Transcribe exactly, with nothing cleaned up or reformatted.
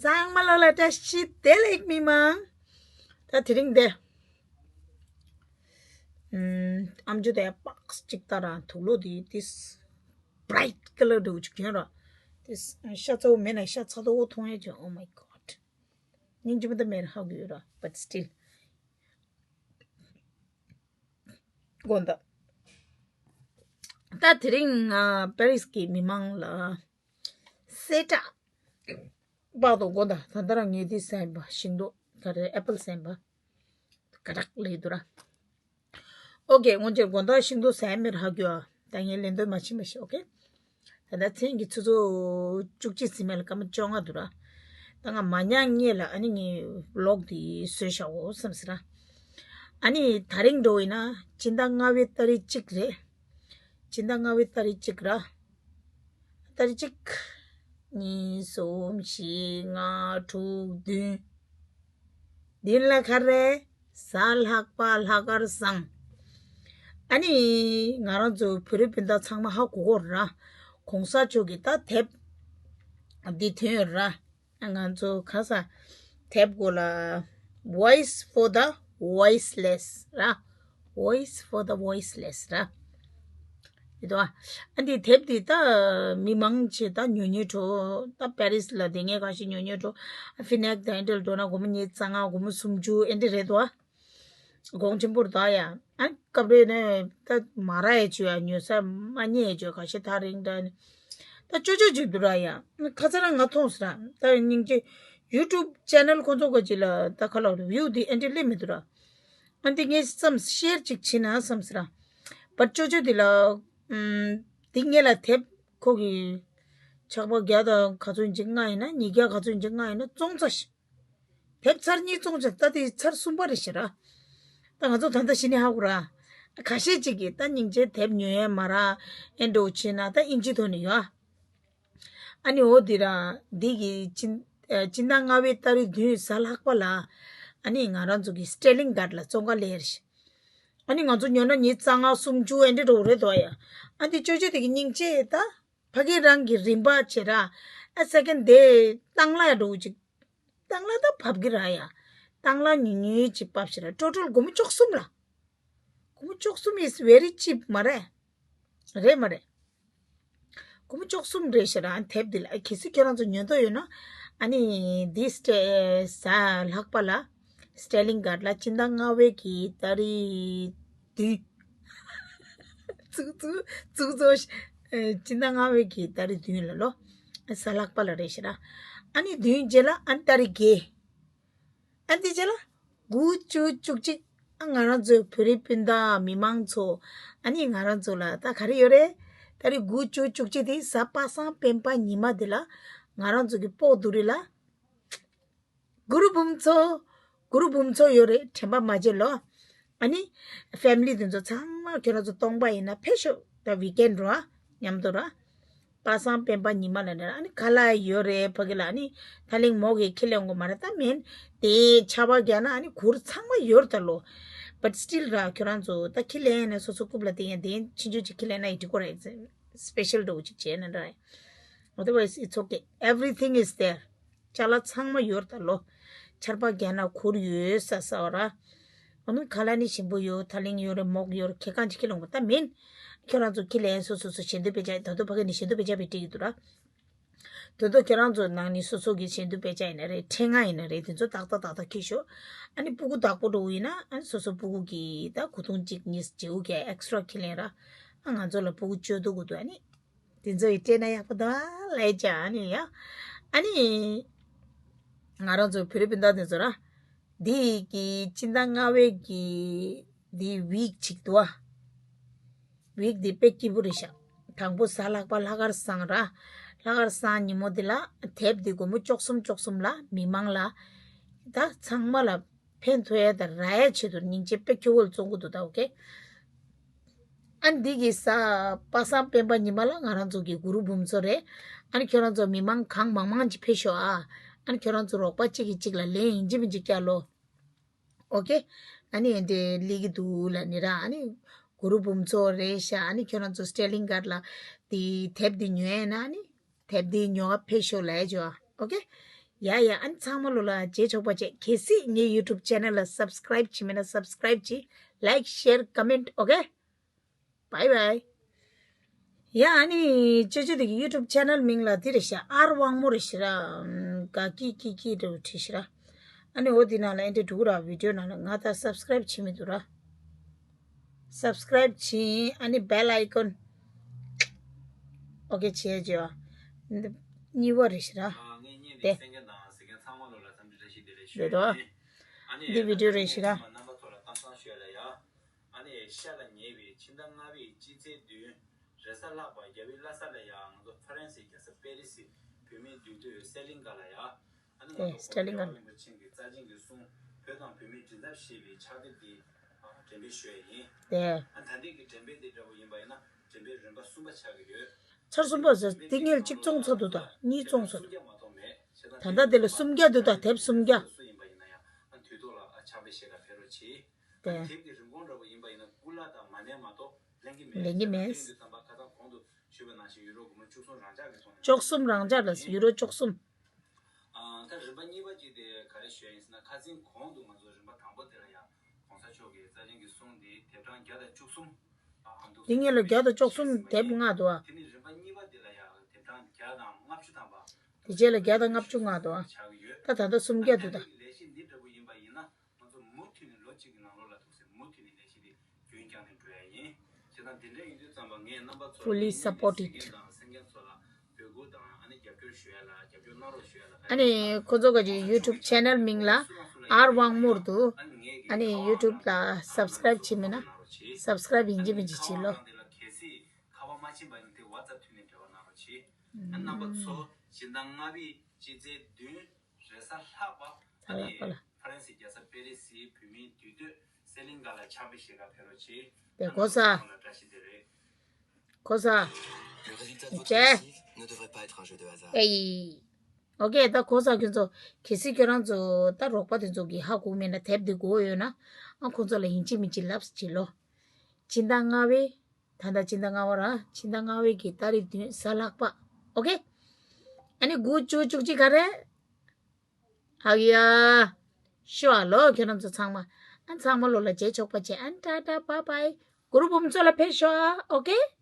ཚང་མ་ལོ་ལ་བཀྲ་ཤིས་བདེ་ལེགས། མི་མང་། ད་དེ་རིང་དེ། ཨམ་ཅོག་དེ་པགས་གཅིག་ལྟ་ར། དུག་ལོག་དེ་དེ་bright colour འདྲ་བོ་ཅིག་གྱོན་ར། དེ་ཤ་ཚ་བོ་མེད་ན་ཤ་ཚ་དོ་བོ་མཐོང་ཡ་ཅིག Oh my God. སྙིང་རྗེ་མོ་ད་མེད་ཧ་གོ་ཡོད་ར། But still. དགོངས་དག་ད་དེ་རིང་ང་པེ་རིས་ཀྱི་མི་མང་ལ་གསལ་བསྒྲགས། དཔག་ཏུ་དགོངས་དག་ད་ལྟ་རང་ངས་འདི་ཟ་ཡིན་པ། ཤིང་ཏོག་ག་རེ། ཨེ་པལ་ཟ་ཡིན་པ། ཀ་རག་ལས་འདུག་ར། ཨོ་ཀེ། སྔོན་ཆད་དགོངས་དག་ཤིང་ཏོག་ཟ་ཡིན་མེད་ཧ་གོ་ཨ། ད་ངས་ལན་འདོན་མ་ཕྱིན་པ་ཞིག་ཨོ་ཀེ། ད་ལྟ་མཚན་གྱི་ཆུ་ཚོད་བཅུ་གཅིག་ཟིན་མེད་ལ་སྐར་མ་བཅོ་ལྔ་འདུག་ར། ད་ང་མ་ཉལ་སྔོན་ལ་ཨ་ནི་ངས་ཝི་ལོག་འདི་བཟོས་བཞག་འོ་བསམ་ཟེར་ར། ཨ་ནི་དེ་རིང་འགྲོ་ཡིན་ན་སྤྱི་ཟླ་ལྔ་པའི་ཏ་རིག་གཅིག་རེད། སྤྱི་ཟླ་ལྔ་པའི་ཏ་རིག་གཅིག་ར། ཏ་རིག་གཅིག་གཉིས། གསུམ། བཞི། ལྔ། དྲུག་བདུན། བདུན་ལ་ག་རེ། གཟའ་ལྷག་པ་ལྷག་དཀར་བཟང་། ཨ་ནི་ང་རང་ཚོ་བོད་རིགས་སྤུན་ཟླ་ཚང་མ་ཧ་གོ་གོ་ར། གོང་ས་མཆོག་གི་ད་དེབ་འདི་ཐོན་ཡོད་ར། ང་ཚོ་ག་ས་དེབ་གོ་ལ། Voice for the Voiceless ར། Voice for the Voiceless ར། ཡོད་དོ། ཨ་འདི་དེབ་འདི་ད་མི་མང་ཆེ་ད་ཉོ་ཉོ་འགྲོ། ད་པེ་རིས་ལ་དེ་ངས་ག་ཞིག་ཉོ་ཉོ་འགྲོ། ཨ་ཕི་ནེག་དང་ཨེ་འདྲ་འགྲོ་ན་སྒོར་མོ་ཉིས་རྩ་ལྔ། སྒོར་མོ་སུམ་ཅུ་ཨེ་འདྲ་རེད་དོ། གོང་ཆེན་པོར་ད་ཡ། ཨ་སྐབས་རེ་ནས་ད་མ་ར་ཡ་ཅུ་ཡ་ཉོ་ས་མ་རྙེད་ཡ་ཅུ་ཁ་ཤས་དེ་རིང་འདྲ་ནི། ད་ཅོ་ཅོ་ཅིག་འདུག་ར་ཡ། ཁ་ཚ་ར་ང་མཐོང་སི་ར། ད་སྙིང་རྗེ། ཡུ་ཊུབ་ཅེ་ནལ་ཁོ་ཚོ་ག་ཅིག་ལ་ད་ཁ་ལོ་བིའུ་དེ་ཨེ་འདྲ་སླེབས་མི་འདུག་ར། ཨ་འདི་ངས་ཙམ་ཤེར་ཅིག་བྱེད་ན་བསམ་སི་ར། བར་ཅོ་ཅོ་དེ་ལ། ཨམ། དེ་ངས་ལ་དེབ་ཁོ་གི་ཕྱག་པ་བརྒྱ་དང་ག་ཚོད་ཅིག་མངགས་ཡིན་ན། ཉིས་བརྒྱ་ག་ཚོད་ཅིག་མངགས་ཡིན་ན་བཙོང་ཚར་ཤག་དེབ་ཚར་གཉིས་བཙོང་བྱས། ད་དེ་ཚར་གསུམ་པ་རེད་ཤག་ར། ད་ང་ཚོ་ད་ལྟ་གཞི་ནས་ཧ་གོ་ར། ཁ་ཤས་ཅིག་གིས་ད་སྙིང་རྗེ་དེབ་ཉོ་ཡས་མ་རག་ཨེ་འདྲ་བྱས་ན་ད་ཨིན་ཇི་ཐོག་ནས་ཡོད་ཨ། ཨ་ནི་འོ་འདི་ར་འདི་གི་སྤྱི་ཨ་སྤྱི་ཟླ་ལྔ་པའི་ཏ་རིག་བདུན་གཟའ་ལྷག་པ་ལ་ཨ་ནི་ང་རང་ཚོ་གི་སི་ཊེ་ལིང་གྷར་ལ་བཙོང་ག་སླེབས་ཡོད་རེད་ཤག་ཨ་ནི་ང་ཚོ་ཉོ་ན་ཉིས་རྩ་ལྔ་སུམ་ཅུ་ཨེ་འདྲ་འགྲོ་གི་རེད་དོ་ཡ། ཨ་འདི་ཅོ་ཅོ་དེ་གི་སྙིང་རྗེ་ད། ཕ་གི་རང་གི་རིན་པ་བྱེད་ར། ཨ་སེ་ཀེན་དེ་བཏང་ལ་འགྲོ་གི་ཅིག་བཏང་ལ་ད་བབས་གི་ར་ཡ། བཏང་ལ་ཉུང་ཉུང་ཅིག་བབས་ཤི་ར། ཊོ་ཊལ་སྒོར་མོ་བཅུ་གསུམ་ལ། སྒོར་མོ་བཅུ་གསུམ་is very cheap མ་རེད། རེད་མ་རེད། སྒོར་མོ་བཅུ་གསུམ་རེད་ཤི་ར། དེབ་འདི་ལ་གལ་སྲིད་ཁྱོད་རང་ཚོ་ཉོ་འདོད་ཡོད་ན། ཨ་ནི་འདི་སི་ཊེ་གཟའ་ལྷག་པ་ལ་སི་ཊེ་ལིང་གྷར་ལ་སྤྱི་ཟླ་ལྔ་པའི་གི་ཏ་རིག་བདུན། ཙུག་ཙུག་ཙུག་ཙུག་ཨེ་སྤྱི་ཟླ་ལྔ་པའི་གི་ཏ་རིག་བདུན་ལ་ལོ། གཟའ་ལྷག་པ་ལ་རེད་ཤི་ར། ཨ་ནི་བདུན་རྗེས་ལ་ཨ་ནི་ཏ་རིག་བརྒྱད། ཨ་འདི་རྗེས་ལ་དགུ་བཅུ་བཅུ་གཅིག་ཨ་ང་རང་ཚོའི་བོད་རིགས་སྤུན་ཟླ་མི་མང་ཚོ། ཨ་ནི་ང་རང་ཚོ་ལ་ད་ག་རེ་ཡོད་རེད། ཏ་རིག་དགུ་བཅུ་བཅུ་གཅིག་དེ་གཟའ་པ་སངས་སྤེན་པ་ཉི་མ་དེ་ལ་ང་རང་ཚོ་གི་སྤོ་བོ་དུ་རི་ལ། གུ་རུ་བུམ་ཚོ། གུ་རུ་བུམ་ཚོ་ཡོད་རེད། དྲན་པ་མ་བརྗེད་ལོ། ཨ་ནི་ཕེ་མི་ལི་དེ་ཚོ་ཚང་མ་ཁྱོད་རང་ཚོ་སྟོང་པ་ཡིན་ན་ཕེབས་ཤོག་ད་ཝིག་ཨེན་རོ་ཨ་མཉམ་དུ་ར། པ་སངས་སྤེན་པ་ཉི་མ་ལ་ནི་ར། ཨ་ནི་ཁ་ལག་ཡོད་རེད་ཕ་གི་ལ། ཨ་ནི་ཐ་ལིང་མོ་གི་ཁས་ལེན་དགོས་མ་རེད། ད་མིན་དེ་ཆར་པ་རྒྱག་ན་ཨ་ནི་གུར་ཚང་མ་ཡོད་རེད་ད་ལོ། But still ར་ཁྱོད་རང་ཚོ་ད་ཁས་ལེན་ན་སོ་སོ་རྐུབ་ལ་བསྟན་ཡ་དེ་ཕྱིན་ཆད་ཅིག་ཁས་ལེན་ན་ཡི་འགྲིག་གོ་རེད། སི་པེ་ཤལ་འདྲ་བོ་ཅིག་བྱས་ན་འདྲ། Otherwise it's okay, everything is there. ཅ་ལག་ཚང་མ་ཡོད་རེད་ད་ལོ། ཆར་པ་རྒྱག་ན་གུར་ཡོད་ས་ས་བ་ར། ཨ་ནི་ཁ་ལག་ནི་ཞིམ་པོ་ཡོད། ཐ་ལིང་ཡོད་རེད། མོག་ཡོད་རེད། ཁྱེད་གང་ཅིག་ཁས་ལོངས་པ་ད་མིན། ཁྱོད་རང་ཚོ་ཁས་ལེན་སོ་སོ་སོ་ཞལ་འདོན་དཔེ་ཆ་ད་དུང་ཕ་གི་ནི་ཞལ་འདོན་དཔེ་ཆ་བེད་སྤྲད་ཀྱི་འདུག་ར། ད་དུང་ཁྱོད་རང་ཚོ་ནང་ནི་སོ་སོ་གི་ཞལ་འདོན་དཔེ་ཆ་ཡིན་ན་རེད། ཕྲེང་ང་ཡིན་ན་རེད། དེ་ཚོ་ཏག་ཏག་ཏག་ཏག་ཁྱེར་ཤོག་ཨ་ནི་སྤུ་གུ་བདག་པོ་འགྲོ་བོ་ཡིན་ན་ཨ་ནི་སོ་སོ་སྤུ་གུ་གི་ད་གོས་ཐུང་གཅིག་གཉིས་བརྗེ་བོ་རྒྱག་ཨེག་སི་ཊ་ར་ཁས་ལེན་ར། ཨ་ང་ཚོ་ལ་སྤུ་གུ་བཅོལ་འདུག་གོ་འདུག་ཨ་ནི། དེ་ཚོ་ཡི་སྤྲད་ན་ཡག་པོ་འདུག་ཨ་ལས་ཀྱང་ཨ་ནི་ཡ། ཨ་ནི། ང་རང་ཚོ་བོད་རིགས་སྤུན་ཟླ་དེ་ཚོ་ར། འདི་ཡི་གི་སྤྱི་ཟླ་ལྔ་པའི་གི་འདི་ཝིག་ཅིག་འདུག་ཨ། ཝིག་འདི་དཔེ་སྐྱིད་པོ་རེད་ཤག་དང་པོ་གཟའ་ལྷག་པ་ལྷག་དཀར་བཟང་ར། ལྷག་དཀར་བཟང་ཉིན་མོ་འདི་ལ་དེབ་འདི་སྒོར་མོ་བཅུ་གསུམ་བཅུ་གསུམ་ལ་མི་མང་ལ། ད་ཚང་མ་ལ་ཕན་ཐོགས་ཡ་དང་རག་ཡ་ཆེད་དུ་སྙིང་རྗེ་དཔེ་སྐྱོ་བོ་བཙོང་གི་འདུག་ད་ཨོ་ཀེ། ཨ་འདི་གི་གཟའ་པ་སངས་སྤེན་པ་ཉི་མ་ལ་ང་རང་ཚོ་གི་གུ་རུ་བུམ་ཚོ་རེད། ཨ་ནི་ཁྱོད་རང་ཚོ་མི་མང་གང་མང་མང་ཅིག་ཕེབས་ཤོག་ཨ། ཨ་ནི་ཁྱོད་རང་ཚོ་རོགས་པ་གཅིག་གིས་གཅིག་ལ་ལན་ཡིན་གཅིག་མིན་གཅིག་བསྐྱལ་ལོ། ཨོ་ཀེ། ཨ་ནི་འདི་ལི་གི་འདུག་ལ་ནི་ར། ཨ་ནི་གུ་རུ་བུམ་ཚོ་རེད་ཤག་ཨ་ནི་ཁྱོད་རང་ཚོ་སི་ཊེ་ལིང་གྷར་ལ་དེ་དེབ་འདི་ཉོ་ཡས་ན་ཨ་ནི་དེབ་འདི་ཉོ་ག་ཕེབས་ཤོག་ལ་ཡ་ཇོ་ཨ། ཨོ་ཀེ། ཡ་ཡ། ཨ་ནི་ཚང་མ་ལོ་ལ་རྗེས་ཆོག་པ་བྱས། གལ་སྲིད་ངའི་YouTube channel ལ་subscribe བྱེད་མེད་ན་subscribe བྱེད། Like, share, comment, okay? Bye bye. ཡ་ཨ་ནི་ཅོ་ཅོ་དེ་གི་YouTube channel མིང་ལ་དེ་རེད་ཤག་ཨར་དབང་མོ་རེད་ཤག་ར། ག་ཀི་ཀི་ཀི་འདྲ་བོ་བྲིས་ཤག་ར། ཨ་ནི་འོ་དེ་ནང་ལ་ཨེ་འདྲ་འདུག་ར། video ནང་ལ། ང་ད་subscribe བྱེད་མི་འདུག་ར། subscribe བྱིན། ཨ་ནི་bell icon okay བྱས་བྱས་པ། གཉིས་པ་རེད་ཤག་ར། དེ་དེ་དོ། འདི་video རེད་ཤག་ར། ཨ་ནི་ཤ་ལ་ཉེ་བའི་ཕྱི་ཟླ་ལྔ་པའི་སྤྱི་ཚེས་བདུན་རེས་གཟའ་ལྷག་པ་རྒྱལ་བའི་བླ་གཟའ་ལ་ཡ་ང་ཚོ་ཧྥ་རན་སིའི་རྒྱལ་ས་པེ་རི་སི་བོད་མིའི་འདུས་སྡོད་སེ་ལིང་ག་ལ་ཡ། ཨ་ནི་ང་ཚོ་སེ་ལིང་ག་རིན་པོ་ཆེ་གི་རྩ་ཆེན་གྱི་གསུང་བོད་དང་བོད་མིའི་མགྲིན་ཚབ་ཞེས་པའི་ཕྱག་དེབ་འདི་འགྲེམས་སྤེལ་ཞུ་ཡ་ཡིན། ཨ་ད་ལྟའི་གི་འགྲེམས་སྤེལ་འདི་འདྲ་བོ་ཡིན་པ་ཡིན་ན་འགྲེམས་སྤེལ་རིམ་པ་གསུམ་པ་ཆགས་ཀྱི་ཡོད། ཚར་གསུམ་པ་ཟེར་དེ་ངས་གཅིག་བཙོང་ཚར་འདུག་ད་གཉིས་བཙོང་ཚར་འདུག་ད་ལྟ་དེ་ལ་སུམ་བརྒྱ་འདུག་ད་དེབ་སུམ་བརྒྱ། དེ་ལེན་གྱི་མེད། བཅུ་གསུམ་རང་འཇགས་ལ་ཡུ་རོ་བཅུ་གསུམ། འདི་ངེད་ལ་བརྒྱ་དང་བཅུ་གསུམ་དེབ་ལྔ་འདུག་ཨ། དེ་རྗེས་ལ་བརྒྱ་དང་ལྔ་བཅུ་ལྔ་འདུག་ཨ། དེ་རྗེས་ལ་བརྒྱ་དང་ལྔ་བཅུ་ང་འདུག་ཨ། ད་ད་ལྟ་སུམ་བརྒྱ་འདུག་ད། Fully supported. ཨ་ནི་ཁོ་ཚོ་ག་ཅིག་YouTube channel མིང་ལ་ཨར་དབང་མོ་འདུག་ཨ་ནི་YouTube ལ་subscribe བྱེད་མེད་ན་subscribe ཡིན་གཅིག་མིན་གཅིག་བྱེད་ལོ། ད་ལ་ཁོ་ལ། དེ་གོ་ས། གོ་ས། ཅེ། ཨེ་ཡི། ཨོ་ཀེ། ད་གོ་ས་ཁྱོད་ཚོ་གལ་སྲིད་ཁྱོད་རང་ཚོ་ད་རོགས་པ་དེ་ཚོ་གིས་ཧ་གོ་མེད་ན་དེབ་འདི་དགོས་ཡོད་ན་ཨ་ཁོ་ཚོ་ལ་ཡིན་གཅིག་མིན་གཅིག་ལབ་བྱེད་ལོ། སྤྱི་ཟླ་ལྔ་པའི། ད་ལྟ་སྤྱི་ཟླ་ལྔ་པ་ར། སྤྱི་ཟླ་ལྔ་པའི་གི་ཏ་རིག་བདུན་གཟའ་ལྷག་པ། ཨོ་ཀེ། ཨ་ནི་དགུ་བཅུ་བཅུ་གཅིག་ག་རེ། ཧ་གི་ཡ། ཤོ་ཨ་ལོ་ཁྱོད་རང་ཚོ་ཚང་མ། ཨ་ཚང་མ་ལོ་ལ་རྗེས་ཆོག་པ་བྱེད། ཨ་ཊ་ཊ་བྷའི་བྷའི། གུ་རུ་བུམ་ཚོ་ལ་ཕེབས་ཤོག་ཨ། ཨོ་ཀེ།